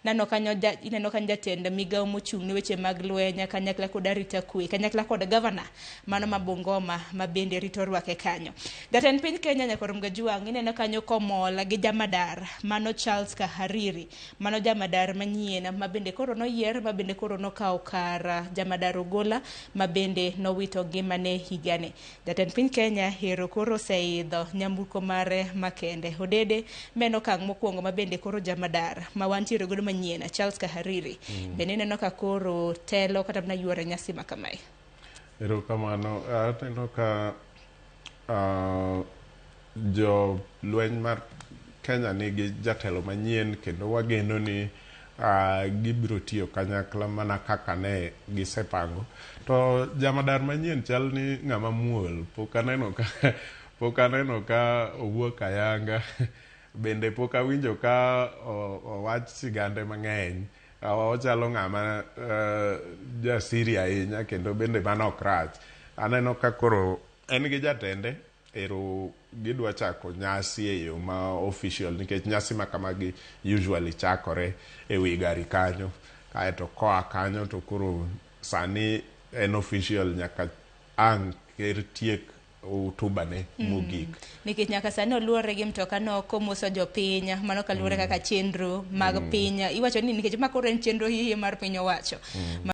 Neno kanyo ja, ineno kanyo jatend migawo mochung' ne weche mag lweny kanyakla kod arita kwe kanyakla kod gavana mano ma Bungoma ma bende rito rwake kanyo. Jatend piny Kenya Nyakwar Mgajuang' ineno kanyo komol gi jamadar mano Charles Kahariri, mano jamadar manyien ma bende koro noyier ma bende koro nokawo kar jamadar Ogola ma bende nowito ngimane higani. Jatend piny Kenya ero koro oseidho nyamburko mare makende. Odede ma en okang' mokwongo ma bende koro jamadar ma wantiere godo manyien Charles Kahariri bende ineno ka koro telo kata mana yuoro e nyasi ma kamae. Erokamano. Aneno ka jo lweny mar Kenya nigi jatelo manyien kendo wageno ni gibiro tiyo kanyakla mana kaka ne gisepango. To jamadar manyien chal ni ng'ama muol. Pok aneno ka pok aneno ka owuok ayanga. Bende pok awinjo ka owach sigande mang'eny. Ochalo ng'ama jasiri ahinya kendo bende mano ok rach. Aneno ka koro en gi jatende ero gidwa chako nyasi e yo ma official nikech nyasi ma kamagi usually chakore e wi gari kanyo kaeto koa kanyo to koro sani en official nyaka ang' ker tiek hotubane mogik. Nikech nyaka sani oluore gi mtoka no komoso jopiny mano kaluwore kaka chenro mag piny iwacho ni nikech ma koro en chenro hie mar piny owacho.